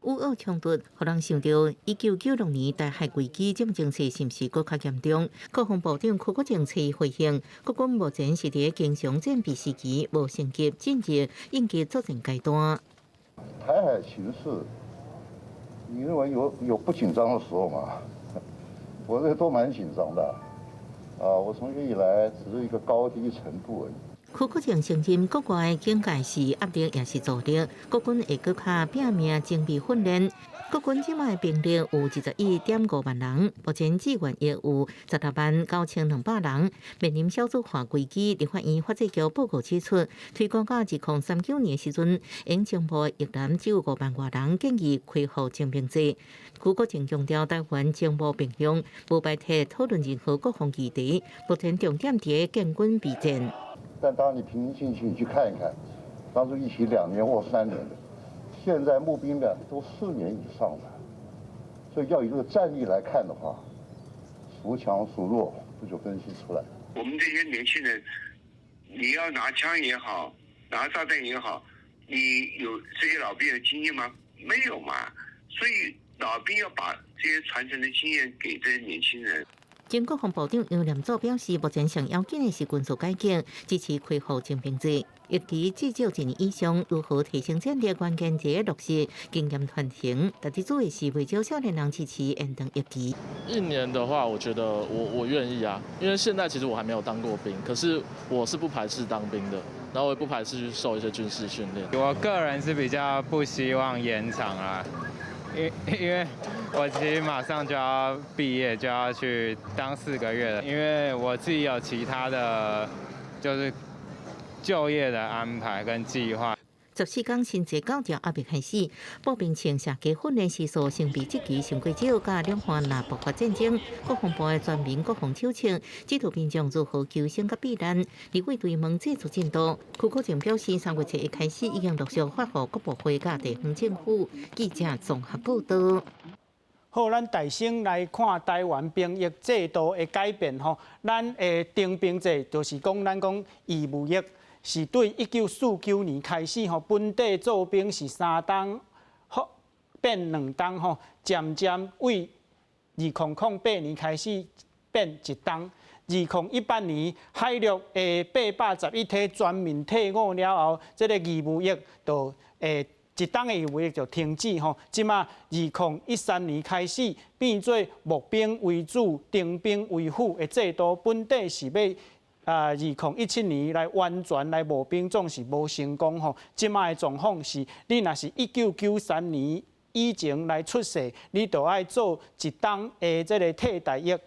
烏俄衝突，予人想著1996年台海危機，這情勢是毋是閣較嚴重？國防部長柯國正回應，國軍目前是佇經常戰備時期，無升級進入應急作戰階段。台海情勢，你認為有不緊張的時候嗎？我這都蠻緊張的，啊，我從軍以來只是一個高低程度而已。柯國正承認，國外警戒是壓力，也是助力。國軍會閣較拼命裝備訓練。國軍這擺兵力有21.5萬人，目前志願役有169,200人。面臨少子化危機，立法院法制局報告指出，推估到2039年時陣，應徵募役男只有5萬外人，建議恢復徵兵制。柯國正強調，台灣徵募兵量無排斥討論任何國防議題，目前重點佇建軍備戰。但當你平心靜氣去看一看，當初一起2年或3年的，現在募兵的都4年以上的，所以要以這個戰力來看的話，孰強孰弱，不就分析出來。我們這些年輕人，你要拿槍也好，拿炸彈也好，你有這些老兵的經驗嗎？沒有嘛。所以老兵要把這些傳承的經驗給這些年輕人。前國防部長楊念祖表示，目前上要緊的是軍事改革，支持恢復徵兵制，役期至少一年以上，如何提升戰力，關鍵佇落實經驗傳承。但是主要是為少少年人支持延長役期。一年的話，我覺得我願意啊，因為現在其實我還沒有當過兵，可是我是不排斥當兵的，然後我也不排斥去受一些軍事訓練。我個人是比較不希望延長啊。因為我其實馬上就要畢業，就要去當4個月了。因為我自己有其他的，就是就業的安排跟計劃。 14工新制九條還未開始，步兵穿射擊訓練時數先比這期上過少，佮兩岸若爆發戰爭，國防部的全民國防手冊，指導民眾如何求生佮避難。立委追問製作進度，邱國正表示，3月7日開始已經陸續發予各部會佮地方政府。記者綜合報道。好，咱大先來看台灣兵役制度的改變吼，咱的徵兵制就是講咱講義務役。是對1949年開始吼，本地做兵是3冬，變2冬吼，漸漸為2008年開始變一冬。2018年海陸的811梯全面退伍了後，這個義務役就一冬的義務役就停止吼。這馬2013年開始變做募兵為主、徵兵為輔的制度，本底是欲2017年來完全來募兵，總是無成功吼。這馬的狀況是，你若是1993年以前來出世，你就愛做一冬的這個替代役；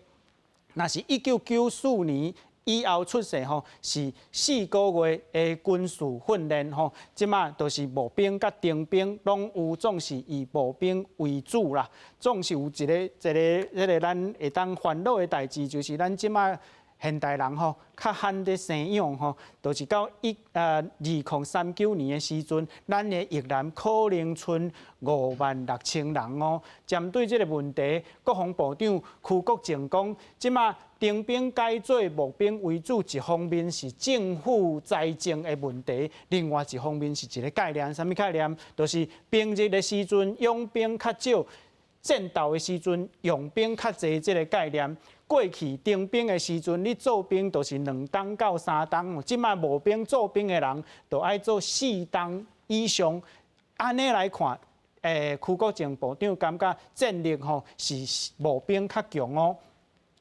若是1994年以後出世吼，是4個月的軍事訓練吼。這馬就是募兵佮徵兵攏有，總是以募兵為主啦。總是有一個一個這個咱會當煩惱的代誌，就是咱這馬現代人吼較罕咧生養吼，就是到2039年的時陣，咱的役男可能賰5萬6千人哦。針對這個問題，國防部長邱國正講，這馬徵兵改做募兵為主，一方面是政府財政的問題，另外一方面是一個概念，啥物概念？就是平日的時陣養兵較少，戰鬥的時陣用兵較濟，這個概念。過去徵兵的時陣，你做兵就是2冬到3冬，這馬募兵做兵的人，就愛做4冬以上。按呢來看，邱國正部長感覺戰力吼是募兵較強哦。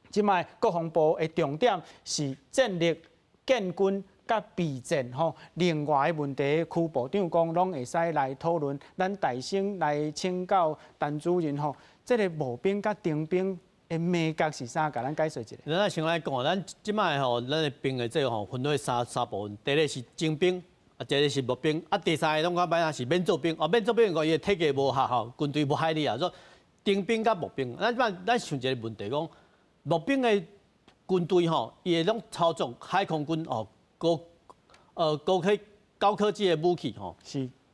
這馬國防部的重點是戰力建軍佮備戰吼。另外的問題，邱部長講攏會使來討論。咱大先來請教陳主任吼，這個募兵佮徵兵的眉角是啥？共咱解說一下。咱先來講，咱這擺吼，咱的兵的這個吼分做三部分。第一個是徵兵，啊，第二個是募兵，啊，第三個攏較歹啊，是免做兵。哦，免做兵講伊的體格無合吼，軍隊無愛你啊。所以徵兵佮募兵，咱這擺咱想一個問題講，募兵的軍隊吼，伊會攏操縱海空軍哦，高科技的武器吼。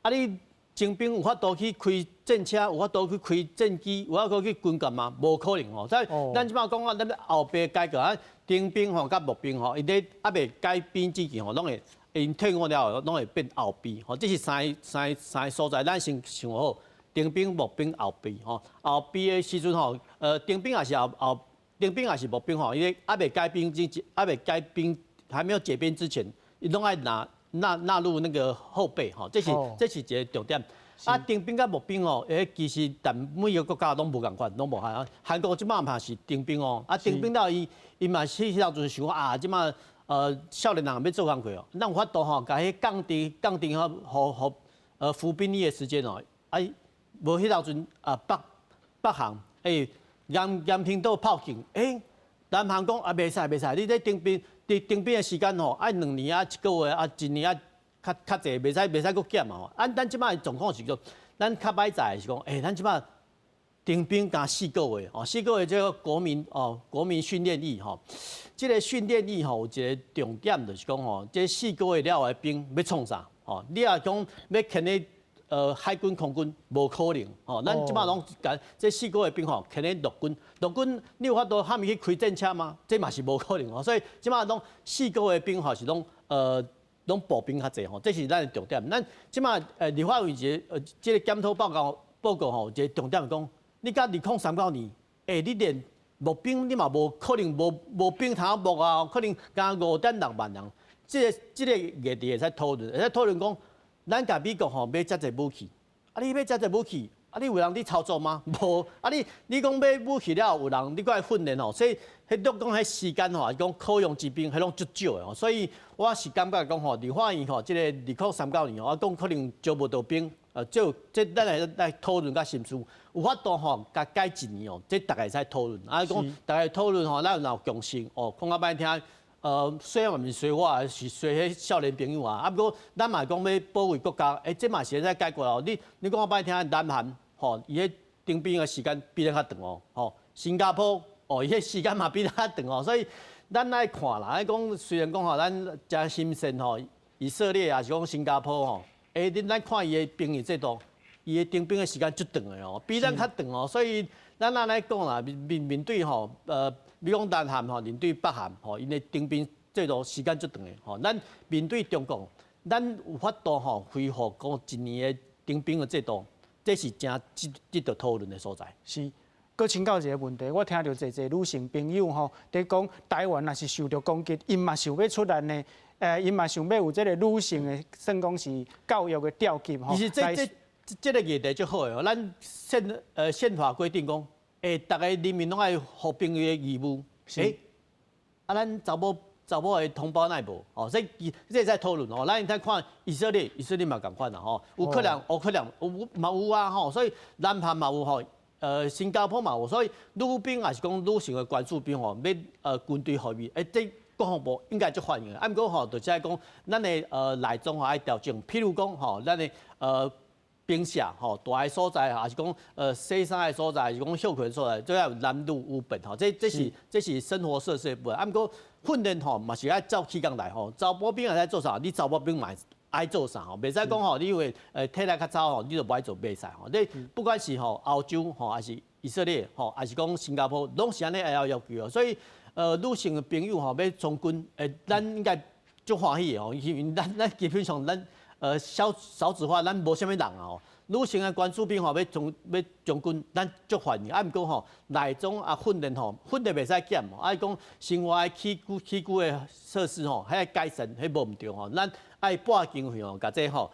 啊，你徵兵有法度去開戰車，有法度去開戰機，有法度去軍艦嗎？無可能吼。所以咱這擺講啊，咱後壁改革啊，徵兵吼佮募兵吼，伊咧猶未改編之前吼，攏會𪜶退伍了後，攏會變後備吼。這是三個所在，咱先想好，徵兵、募兵、後備吼。後備的時陣吼，徵兵也是後後，徵兵也是募兵吼，伊咧猶未改編之前，猶未改編還沒有解編之前，伊攏愛納入那個後備吼，這是一個重點。啊，徵兵佮募兵哦，其實但每個國家攏無仝款，攏無仝啊。韓國這擺嘛是徵兵哦，啊，徵兵了伊嘛是彼當陣想講啊，這擺少年人欲做工課哦，咱有法度吼，共彼降低降低吼，予服兵役的時間哦，啊，無彼當陣啊北韓延坪島炮擊，南韓講啊，袂使袂使，你這徵兵佇徵兵的時間吼，愛2年啊一個月啊，一年啊較濟，袂使閣減嘛吼。啊，咱這擺狀況是講，咱較歹在是講，咱這擺徵兵加四個月哦，四個月這個國民訓練役吼，這個訓練役吼有一個重點就是講吼，這四個月了的兵欲創啥？吼，你若講欲牽咧海軍、空軍無可能，吼，咱這擺攏共這四個的兵吼，牽咧陸軍，陸軍你有法度喊伊去開戰車嗎？這嘛是無可能吼，所以這擺攏四個的兵吼是攏步兵較濟吼，這是咱的重點。咱這擺立法院一個這個檢討報告吼，一個重點講，你到2039年，你連募兵你嘛無可能無兵通募啊，可能干5.6萬人，這個議題會使討論，會使討論講。咱共美國吼買遮濟武器，啊你買遮濟武器，啊你有人佇操作嗎？無，啊你講買武器了後有人，你閣愛訓練吼，所以彼種講彼時間吼，講可用之兵彼攏足少的吼，所以我是感覺講吼，立法院吼，這個2039年吼，我講可能招無著兵，這咱來討論佮深思，有法度吼，共改一年哦，這逐家會使討論，啊講逐家討論吼，咱有共識哦，講較歹聽。雖然毋是衰我，是衰彼少年朋友啊。啊，毋過咱嘛講欲保衛國家，這嘛是會使解決哦。你講較歹聽，南韓吼，伊彼徵兵的時間比咱較長哦。吼，新加坡哦，伊彼時間嘛比咱較長哦。所以咱愛看啦，愛講雖然講吼，咱誠欣羨吼，以色列抑是講新加坡吼，恁咱看伊的兵役制度，伊的徵兵的時間足長的哦，比咱較長哦。所以咱按呢講啦，面對吼，比如講南韓吼，面對北韓吼，𪜶的徵兵制度時間足長的吼。咱面對中國，咱有法度吼恢復講一年的徵兵的制度，這是誠值得討論的所在。是，閣請教一個問題，我聽著濟濟女性朋友吼，佇講台灣若是受著攻擊，𪜶嘛想欲出力呢？𪜶嘛想欲有這個女性的，算講是教育的調級吼。其實這個議題足好的哦，咱憲法規定講。逐个人民攏愛服兵役的義務。啊，咱查某的同胞哪會無？哦，這會使討論哦。咱睇看以色列，以色列嘛仝款啦吼。有可能，烏克蘭有嘛有啊吼。所以南韓嘛有吼，新加坡嘛有。所以女兵抑是講女性的關注兵吼，欲軍隊後備，這國防部應該足歡迎的。啊，毋過吼，就是愛講咱的內裝吼愛調整，譬如講吼，咱的兵舍吼，大的所在，抑是講洗衫的所在，抑是講歇睏的所在，最愛有男女有別吼。這是生活設施的部分。啊，毋過訓練吼嘛是愛照起工來吼。查某兵會使做啥？你查某兵嘛愛做啥吼？袂使講吼，你因為體力較早吼，你就無愛做袂使吼。你不管是吼歐洲吼，抑是以色列吼，抑是講新加坡，攏是按呢來要求。所以女性的朋友吼欲從軍，咱應該足歡喜的吼，因為咱基本上咱。少子化，咱無啥物人啊吼。女性的關注兵吼，欲從軍，咱足歡迎。啊，毋過吼，內裝啊訓練吼，訓練袂使減。啊，講生活的起居的設施吼，彼個改善，彼無毋對吼。咱愛撥經費吼，共這吼，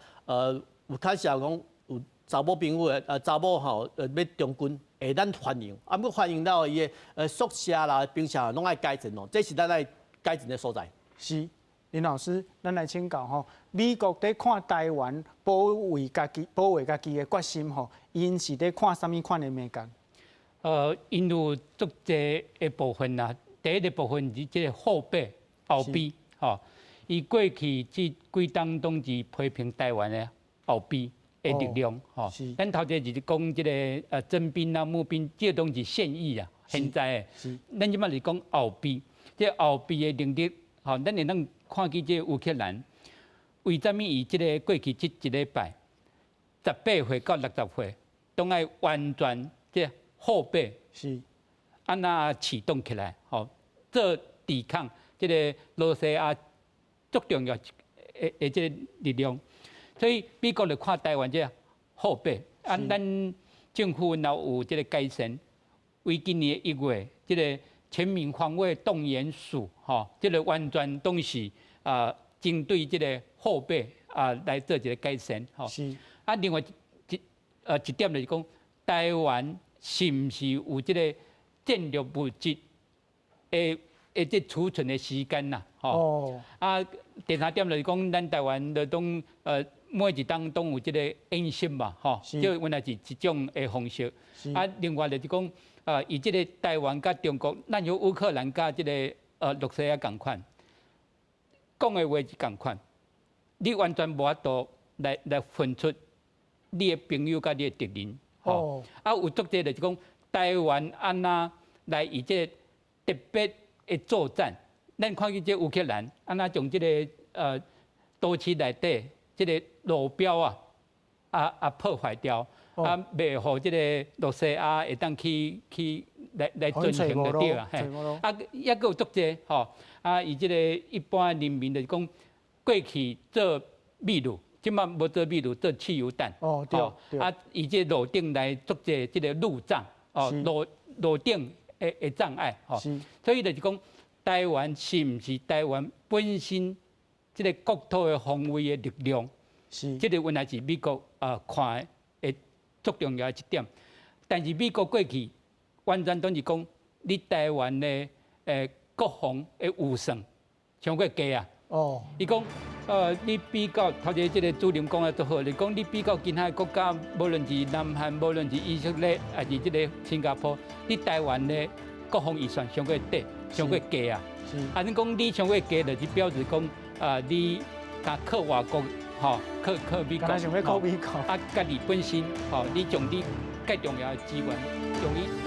有較少講有查某朋友的，查某吼，欲從軍，會咱歡迎。啊，毋過歡迎了後，伊的宿舍啦、兵舍攏愛改善哦，這是咱愛改進的所在。是。林老師，咱來請教吼，美國佇看台灣保衛家己的決心吼，𪜶是佇看啥物款的眉角？𪜶有足濟的部分啦。第一個部分是這個後備後備，吼，伊過去這幾冬攏是批評台灣的後備的力量，吼。咱頭前就是講這個徵兵啊、募兵，這個攏是現役啊，現在的。咱這擺是講後備，這後備的能力，吼，咱會當看見這個烏克蘭，為啥物伊這個過去這一禮拜，18歲到60歲，攏愛完全這後備按怎啟動起來，吼，做抵抗這個羅西亞足重要的這個力量。所以美國就看台灣這個後備，啊，咱政府若有這個改善，為今年1月，這個全民防衛動員署，吼，這個完全攏是啊，針對這個後備啊來做一個改善，吼。啊，另外一點就是講，台灣是毋是有這個戰略物資的這儲存的時間啦？吼。啊，第三點就是講，咱台灣就當每一冬攏有這個演習嘛，吼，這原來是一種的方式。啊，另外就是講，以這個台灣佮中國，咱有烏克蘭佮這個羅西亞仝款，講的話是仝款，你完全無法度來分出你的朋友佮你的敵人。吼。啊，有足濟就是講，台灣按怎來以這個特別的作戰，咱看見這烏克蘭按怎將這個都市內底這個路標啊，啊破壞掉，啊，袂予這个露西亞會當去來進行就對啊，嘿，啊，抑閣有足濟吼，啊，伊這个一般人民就是講過去做米滷，這擺無做米滷，做汽油彈，啊，伊這路頂來足濟這个路障，哦，路頂的障礙，吼，所以就是講台灣是毋是台灣本身這个國土的防衛的力量？這个原來是美國啊看的足重要的一點，但是美國過去完全攏是講你台灣的國防的預算傷過低啊。伊講你比較頭前這个主任講得足好，你講你比較其他國家，無論是南韓，無論是以色列，抑是這个新加坡，你台灣的國防預算傷過低，傷過低啊。啊，你講你傷過低，就是表示講啊，你共靠外國。吼，靠美國，想欲靠美國，啊，家己本身，吼，你將你較重要的資源，用伊。